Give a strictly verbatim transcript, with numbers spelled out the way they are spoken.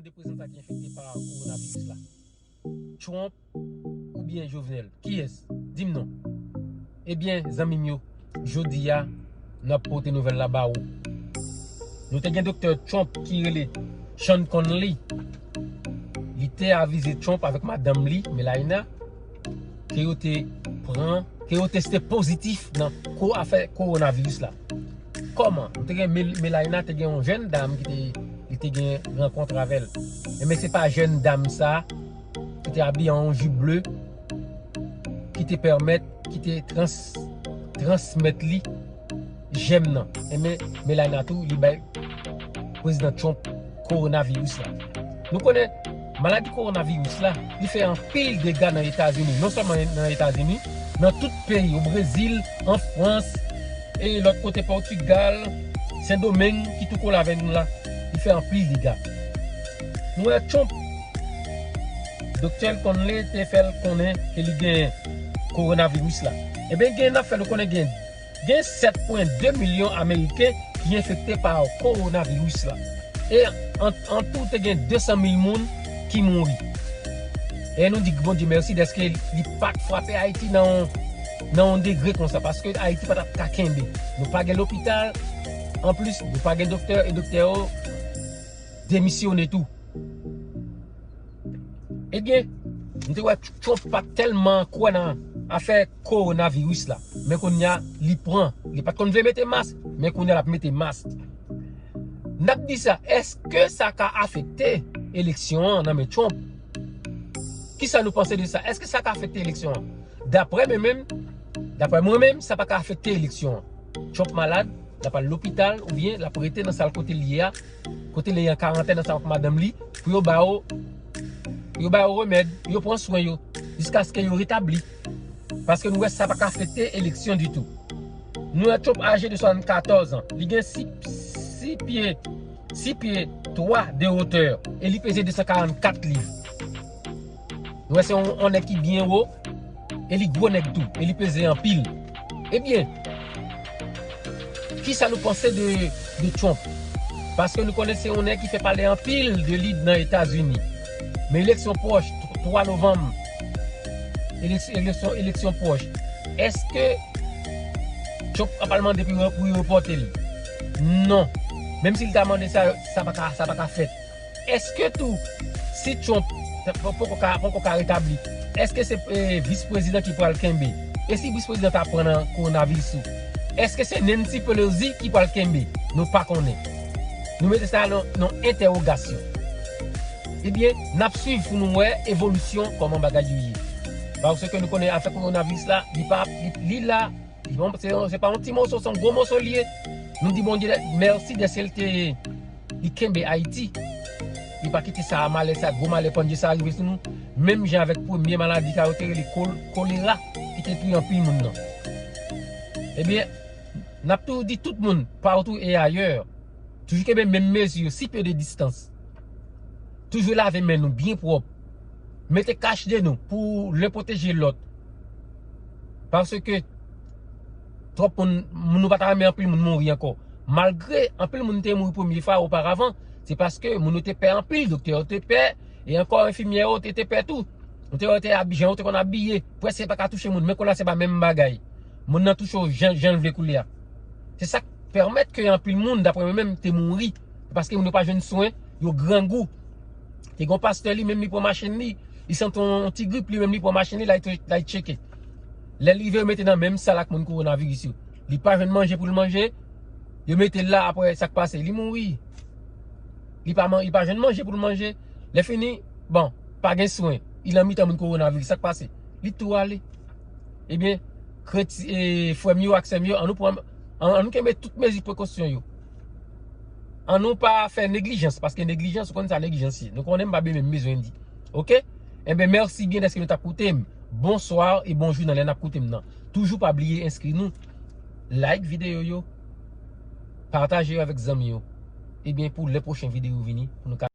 de prezan sa ki enfekte pa kowonaviris la? Trump oubyen Jovenel? Kiyès? Di m non. Ebyen, zanmi m yo, jodi a, n ap pote nouvèl la ba ou. Nou te gen doktè Trump ki rele Sean Conley. Li te avize Trump avèk madanm li, Melania, ke yo te pran, ke yo teste pozitif nan ko afè kowonaviris la. Kòman? Nou te gen Mel- Melania, te gen yon jèn dam ki te, li te gen rankont avè l. Enben, se pa jèn dam sa ki te abiye an yon jip ble ki te pèmèt, ki te trans, transmèt li jèm nan. Enben, Melania tou, li bay prezidan Trump kowonaviris la. Nou konnen maladi kowonaviris la, li fè anpil dega nan Etazini. Non sèlman nan Etazini, nan tout peyi, o Brezil, an Frans, e lòt kote, Pòtigal, Sendomeng, ki tou kole avè nou la, li fè anpil dega. Nou wè Trump, doktè Conley te fè l konnen ke li gen kowonaviris la. Ebyen, gen n ap fè nou konnen gen, gen sèt pwen de milyon Ameriken ki enfekte pa kowonaviris la. E an, an tou, te gen de san mil moun ki mouri. E nou di Bondye mèsi dèske li pa t frape Ayiti nan yon, nan yon degre konsa, paske Ayiti pa t ap ka kenbe. Nou pa gen lopital, anplis, nou pa gen doktè, e doktè yo demisyone tou. Ebyen, m te wè Trump pa t tèlman kwè nan afè kowonaviris la. Men kounye a, li pran. Li pa t konn vle mete mas, men kounye a l ap mete mas. N ap di sa, èske sa ka afekte eleksyon an nan men Trump? Kisa nou panse de sa? Èske sa ka afekte eleksyon an? Daprè mwen menm, daprè mwen menm, sa pa ka afekte eleksyon an. Trump malad, l ap al lopital oubyen l ap rete nan sal kote l ye a, kote l ye an karantèn ansanm ak madanm li, pou yo ba yo, pou yo ba yo remèd, pou yo pran swen yo, jiskaske yo retabli. Paske nou wè sa pa ka afekte eleksyon ditou. Nou wè Trump aje de swasannkatòz an. Li gen sis, sis pye, sis pye twa de wotè e li peze de san karannkat liv. Nou wè se yon, yon nèg ki byen wo e li gwo nèg tou e li peze anpil. Ebyen, kisa nou panse de, de Trump? Paske nou konnen se yon nèg ki fè pale anpil de li nan Etazini. Men eleksyon pwòch, twa novanm, eleksyon, eleksyon, eleksyon pwòch. Èske Trump ap al mande pou yo, pou yo repòte l? Non. Menm si l ta mande sa, sa pa ka, sa pa ka fèt. Èske tou, si Trump poko ka, poko ka retabli, èske se, eh, vis prezidan ki pral kenbe? E si vis prezidan ta pran nan kowonaviris ou, èske se Nancy Pelosi ki pral kenbe? Nou pa konnen. Nou mete sa nan, nan entèwogasyon. Ebyen, n ap swiv pou nou wè evolisyon kòman bagay yo ye. Paske nou konnen afè kowonaviris la, li pa, li, li la, li pa, se, se pa yon ti moso, se yon gwo moso li ye. Nou di Bondye mèsi dèske l te, li kenbe Ayiti. Li pa kite sa malè, sa gwo malè pandye sa rive sou nou. Menm jan avèk premye maladi sa yo te rele kol-, kolera, ki te touye anpil moun nan. Ebyen, n ap toujou di tout moun, patou e ayè, toujou kenbe menm mezi yo, sis pye de distans. Toujou lave men nou byen pwòp. Mete kach de nou pou len pwoteje lòt. Paske twòp moun, moun nou pa ta renmen anpil moun mouri ankò. Malgre anpil moun te mouri premye fwa oparavan, se paske moun yo te pè anpil, doktè yo te pè, e ankò enfimyè yo te, te pè tou. Yo te, yo te abi-, jan yo te konn abiye, prèske pa ka touche moun, men kounye a se pa menm bagay. Moun nan touche w jan, jan l vle kounye a. Se sa k pèmèt ke anpil moun, daprè mwen menm, te mouri. Paske moun yo pa jwenn swen, yo grangou. Te gen yon pastè li menm li pran machin li, li santi yon ti grip li menm li pran machin li, l al, l al tcheke. Lè l rive yo mete nan menm sal ak moun kowonaviris yo. Li pa jwenn manje pou l manje, yo mete l la apre sa k pase, li mouri. Li pa man-, li pa jwenn manje pou l manje. Lè fini, bon, pa gen swen. Li nan mitan moun kowonaviris, sa k pase? Li tou ale. Ebyen, kreti-, e, frè m yo ak sè m yo, an nou pran, an, an nou kenbe tout mezi prekosyon yo. An nou pa fè neglijans, paske neglijans, ou konn sa neglijans ye. Nou konnen m pa menm bezwen di. Oke? Enben, mèsi byen dèske nou t ap koute m. Bonswa e bonjou nan lè n ap koute m nan. Toujou pa bliye enskri nou, like videyo yo, pataje yo avèk zanmi yo. Ebyen, pou lè pwochen videyo vini, pou nou ka